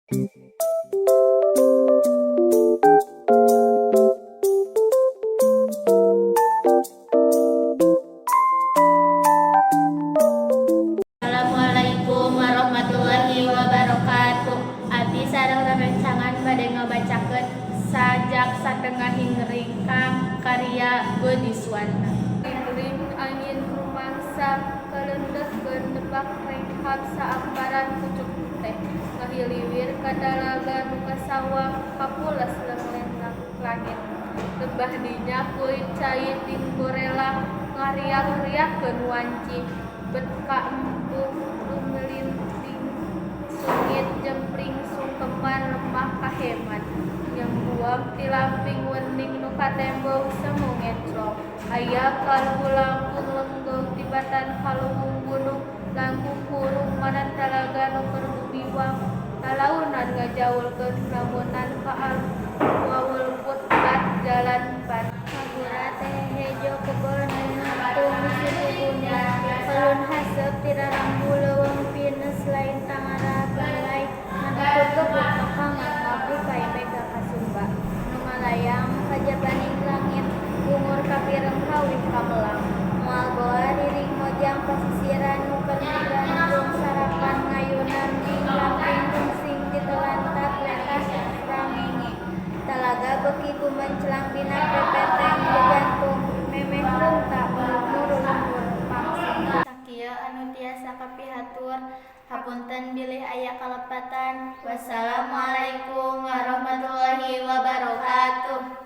Assalamualaikum warahmatullahi wabarakatuh. Abdi sareng rerencangan bade ngabacakeun sajak Satengahing Ringkang karya Godi Suwanda. Ring angin rumangsa kaleundeuhkeun lebak renghap saamparan pucuk teh ngahiliwir ka dalaga nu kasawang kapules lengleng langit. Lebah dinya kulit cai ting borelang ngariak-riakkeun wanci bet ka embung lumelinting sungit jempling sungkeman lemah kahemat nyengguam ti lamping wening nu katembong semu ngenclong aya kalbu langkung lenggong tibatan ka luhung gunung langkung hurung manan talaga nu keur gumiwang lalaunan ngajaulkeun lamunan ka wawelput bat jalan pan. Kagura teh hejo kebon nu nangtung si bubuni pelun haseup ti rarambu leuweung pinus lain tangara balai ngan ukur gebuk pakangan ngabukay mega kasumba nu ngalayang kajabaning langit bungur kapireng kawih kamelang moal boa riring mojang pasisiran nu keur ngagandrung sarapan ngayunan ning lamping rungsing ditelantak letah rangenge talaga beuki gumenclang dina pepeteng gegantung memeh runta muru lembur pangsing. Sakieu anu tiasa kapihatur, hapunten bilih aya kalepatan. Wassalamualaikum warahmatullahi wabarakatuh.